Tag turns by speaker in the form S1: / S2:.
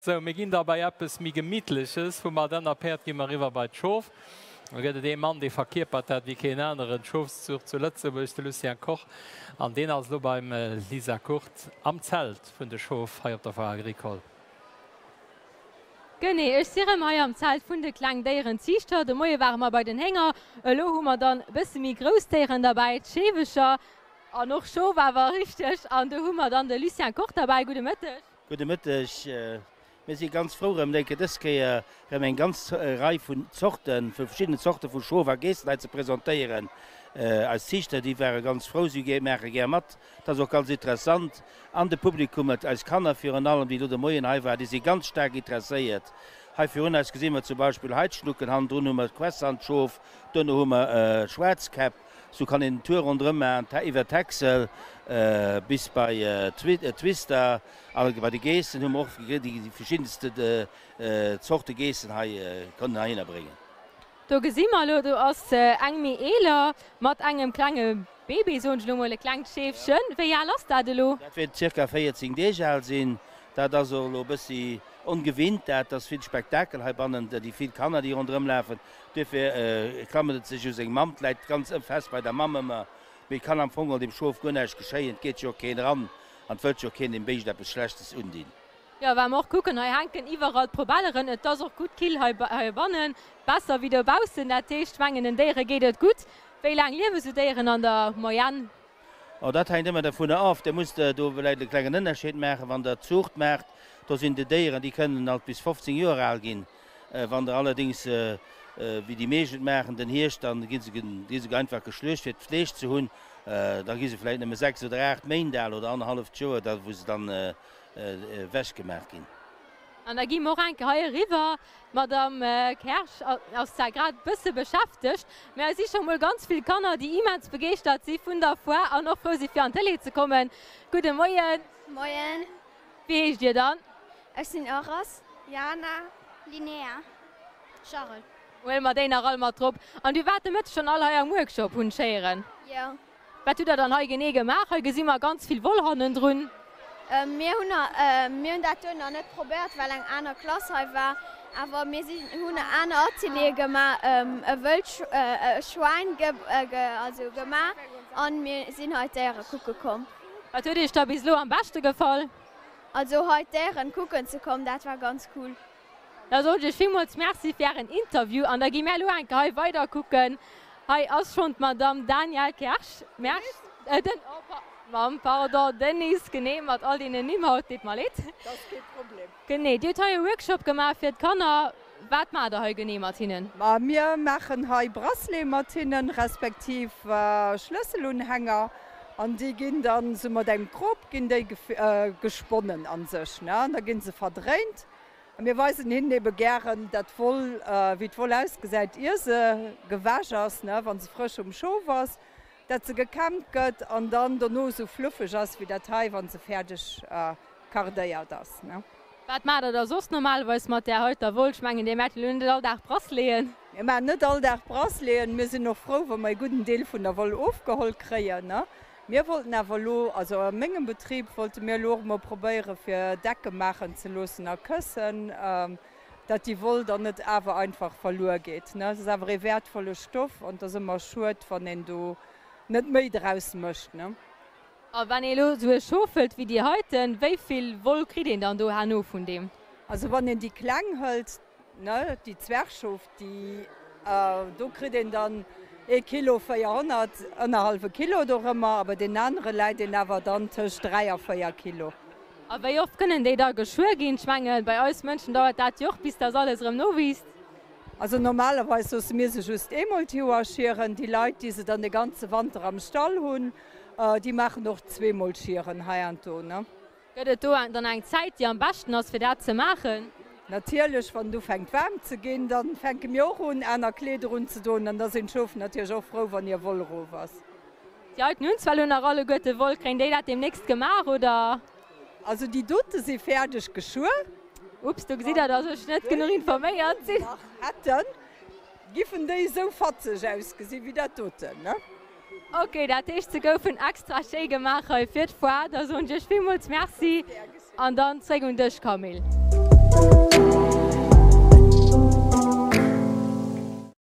S1: Sou, mir ginn da bei eppes méi Gemittleches. Vum Ardenner Päerd gi mer eriwwer bei d'Schof. Do gëtt et ee Mann, dee verkierpert dat wéi keen aneren, d'Schofszuucht zu Lëtzebuerg, de Lucien Koch. An deen ass elo beim Lisa Kurt am Zelt vun de Schof hei op der Foire Agricole.
S2: Genee, ech si rëm hei am Zelt vun de Klengdéierenziichter. De Moie ware mer bei den Hénger, elo hu mer dann e bësse méi grouss Déieren derbäi, d'Scheewecher an och Schof awer, richteg. An do hu mer dann de Lucien Koch derbäi. Gudde Mëtteg.
S3: Gudde Mëtteg. Mir si ganz frou erëm déi Kéier, dës Kéier erëm eng ganz Rei vun Zorten, vu verschiddenen Zorte vu Schof a Geessen hei ze presentéieren. Eis Ziichter, déi ware ganz frou, si maache gär mat. Et ass och ganz interessant. An de Publikum, eis Kanner virun allem, déi elo de Moien hei waren, déi si ganz staark interesséiert. Hei virun eis gesi mer zum Beispill Heidschnucken, hannendrun hu mer d'Quessantschof, duerno hu mer d'Schwarzkäpp. Sou kann een den Tour ronderëm maachen, iwwer d'Häcksel bis bei d'Twister. A bei de Geessen hu mer och déi verschiddenste Zorte Geessen hei kënnen heihinner bréngen.
S2: Do gesi mer elo, do ass eng méi eeler mat engem klenge Baby, soen ech elo mol, e klengt Scheefchen. Wéi al ass dat elo?
S3: Dat wäert zirka 14 Deeg al sinn. Dat ass och elo e bëssi ongewinnt, dat ass vill Spektakel heibannen, déi vill Kanner, déi ronderëm lafen. Duerfir klammert et sech u seng Mamm, 't läit ganz fest bei der Mamm ëmmer, mee et kann am Fong och dem Schof guer näischt geschéien, 't geet jo och keen eran an 't wëllt jo och keen dem Béischt eppes Schlechtes undinn.
S2: Jo, wa mer och kucken, hei hänken iwwerall d'Propelleren, et ass och gutt kill hei heibannen, besser wéi dobaussen, dat heescht, ech mengen den Déiere geet et gutt. Wéi laang liewe sou Déieren an der Moyenne?
S3: Oh, dat hänkt ëmmer dovunner of. Dir musst do vläicht e klengen Ënnerscheed maachen, wann Der Zuucht maacht, do sinn déi Déieren, déi kënnen alt bis 15 Joer al ginn. Wann der allerdéngs, wéi déi meescht et maachen, den Hierscht, dann gi se gi se einfach geschluecht fir d'Fleesch ze hunn, da gi se vläicht nëmme 6 oder 8 Méint al oder annerhalleft Joer, da wou se dann ewech gemaach ginn.
S2: An da gi mer och eng Kéier hei eriwwer. D'Madame Kersch ass zwar grad e bësse beschäftegt, mä hei si scho mol ganz vill Kanner, déi immens begeeschtert si vun der Foire an och frou si fir an d'Tëlee ze kommen. Gudde Moien.
S4: Moien.
S2: Wéi heescht Dir dann?
S4: Ech sinn Aras. Jana. Linnea. Charel.
S2: Huele mer déi nach all mat drop. An dir waart de Mëtteg schonn all hei am Workshop, hunn ech héieren.
S4: Jo.
S2: Wat hutt der dann hei genee gemaach? Hei gesi mer ganz vill Woll hannendrun.
S4: Mir hunn mir hunn dat do nach net probéiert, well eng aner Klass hei war. Awer mir sinn hunn aner Ateliere gemaach, e Wëld e Schwäin ge also gemaach an mir sinn hei d'Déiere kucke komm.
S2: Wat huet iech da bis elo am beschte gefall?
S4: Also hei d'Déieren kucken ze kommen, dat war ganz cool.
S2: Da soen ech iech villmools Merci fir ären Interview an da gi mär elo enke hei weider kucken. Hei ass schonn d'Madame Danielle Kersch, Mersch, den, oh Mamm, pardon, Denise, genee, mat all deenen Nimm haut, deet mer leed.
S5: Dat ass kee Problem.
S2: Genee, Dir hutt hei e Workshop gemaach fir d'Kanner. Wat maacht Der hei genee mat hinnen?
S5: Ma mir maachen hei Bracelete mat hinnen, respektiv Schlësselunhänger. An déi ginn dann esou mat engem Krop ginn déi gesponnen a sech, ne, an da gi se verdréint. A mir weisen hinnen ebe gären dat Woll, wéi d'Woll ausgesäit, ier se gewäsch ass, ne, wa se frësch um Schof ass, dat se gekämmt gëtt an dann dono esou fluffeg ass wéi dat hei, wa se fäerdeg Kardéiert ass, ne?
S2: Wat maacht der da soss normalerweis mat där heiter Woll? Ech mengen, dir maacht jo elo net all Dag Braceleten.
S5: Mir maachen net all Dag Braceleten. Mir sinn och frou, wa mer ee gudden Deel vun der Woll ofgeholl kréien, ne? Mir wollten awer elo, also a mengem Betrib wollte mir elo och emol probéieren, fir Decke maachen ze loossen a Këssen, dat déi Woll dann net awer einfach verluer geet, ne? Et ass awer ee wäertvolle Stoff an et ass ëmmer schued, wann een do net méi draus mécht, ne?
S2: A wann ee elo esou e Schof hëlt wéi déi heiten, wéi vill Woll kritt een dann do herno vun deem?
S5: Also wann een déi kleng hëlt, ne, déi Zwergschof, déi do kritt een dann ee Kilo 400, ënnerhallwe Kilo dorëmmer, a bei deenen anere läit een awer dann tëscht 3 a 4 Kilo.
S2: A wéi oft kënnen déi da geschuer ginn? Ech mengen, bei eis Mënschen dauert dat jo och, bis dass alles erëm nowiisst.
S5: Also normalerweis loosse mir se just eemol d'Joer schieren. Déi Leit, déi se dann de ganze Wanter am Stall hunn, déi maachen och zweemol schieren heiansdo, ne.
S2: Gëtt et do dann eng Zäit, déi am beschten ass, fir dat ze maachen?
S5: Natierlech, wann et ufänkt waarm ze ginn, da fänke mir och un, aner Kleeder unzedoen an da sinn d'Schof natierlech och frou, wann hir Woll erof ass.
S2: Déi heiten hunn zwar elo nach alleguerte Woll. Kréien déi dat deemnächst gemaach, oder?
S5: Also déi dote si fäerdeg geschuer.
S2: Ups, do gesitt der, dass ech net genuch informéiert sinn.
S5: Nach hätten, giffen déi esou fatzeg ausgesinn wéi dat doten, ne?
S2: Ok, dat heescht se goufen extra schéi gemaach hei fir d'Foire. Da soen ech iech villmools Merci an dann zréck un dech Camille.